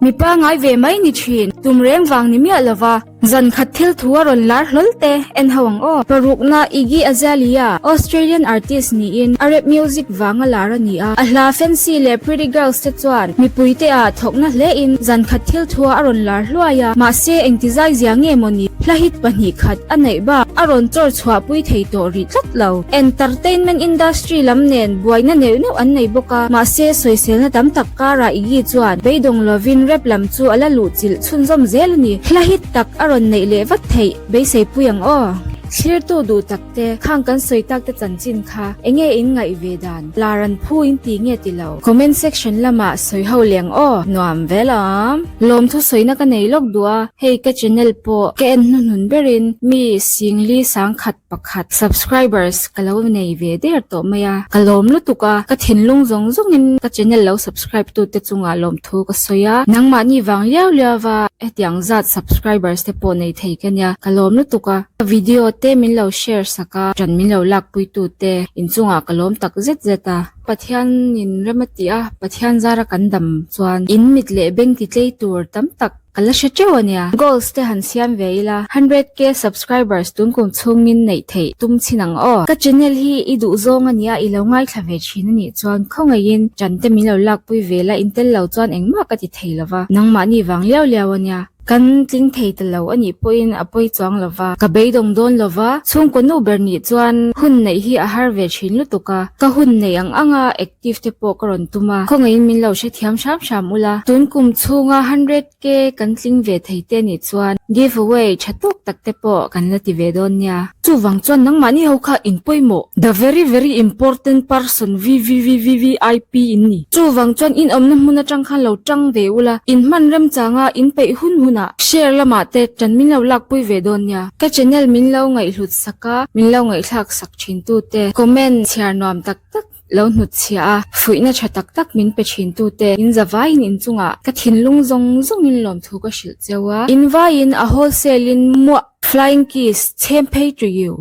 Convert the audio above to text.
Mi pangai ve mai ni thin, tum reng vang ni miah lova zan khat thil thu a rawn lar hlawl te en ho ang aw. Parukna Iggy Azalea, Australian artist niin a rap music vanga lar a ni a, a hla Fancy leh Pretty Girls te chuan mipui te ah thawkna hle in zan khat thil thu a rawn lar hluai a, mahse engti zai zia nge maw ni, hla hit pahnih khat a neih bak a rawn chawr chhuah pui thei tawh rih tlat lo. Entertainment industry lam nen buaina neuh neuh an nei bawk a, mahse sawiselna tam tak Karah Iggy chuan beidawng lovin rap lam chu a la luh chilh chhunzawm zel a ni. Hla hit tak a rawn neih leh vat theih beisei pui ang aw. Thlirtu duh tak te, khang kan sawi tak te chanchin kha enge in ngaih ve dan? Lar an phu in ti nge ti lo? Comment section lamah sawi ho leh ang aw. Nuam ve lawm. Lawmthu sawina ka nei lawk duh a, hei ka channel pawh ka en hnuhnun berin mi Singli sangkhat pakhat subscribers ka lo nei ve der tawh mai a, ka lawm lutuk a, ka thinlung zawng zawngin ka channel lo subscribe tu te chungah lawmthu ka sawi a, nangmahni vang liau liau va hetiang zat subscribers te pawh nei thei ka nia, ka lawm lutuk a, ka video te min lo share sak a, ṭan min lo lakpui tu te inchungah ka lawm tak zet zet a. Pathian in rem a tih a, Pathian zara kan dam chuan in mit leh beng ti tlei tur tam tak Ka la hre teuh a nia. Goals te han siam ve ila, 100k subscribers tun kum chhungin neih theih tum chhin ang aw. Ka channel hi i duh zawng a nia, i lo ngaithla ve thin a nih chuan khawngaihin ṭan te min lo lakpui ve la, in tel lo chuan engmah ka ti thei lo va, nangmahni vang liau liau a nia. Kan tling thei ta lo a nih pawhin a pawi chuang lo va, ka beidawng dawn lo va, chhungkaw nu ber nih chuan hun neih hi a har ve thin lutuk a, ka hun neih ang ang a active te pawh ka rawn tum a, khawngaihin min lo hrethiam hram hram ula, tun kum chhunga 100 Ke kan tling ve thei te nih chuan give away tha tawk tak te pawh kan la ti ve dawn nia. Chuvang chuan nangmahni ho kha in pawimawh, the very very important person VVVVVIP in ni. Chuvang chuan in awmna hmun atang khan lo tang ve ula, in hman remchanga in peih hun hunah share lamah te tan min lo lakpui ve dawn nia. Ka channel min lo ngaihhlut sak a, min lo ngaihthlak sak thin tute comment chhiar nuam tak tak. Lo hnutchhiah a, fuihna tha tak tak min pe thin tute, in zavaiin in chungah ka thinlung zawng zawngin lawmthu ka hrilh cheu a, in vaiin a wholesale in muah flying kiss chhem phei to you.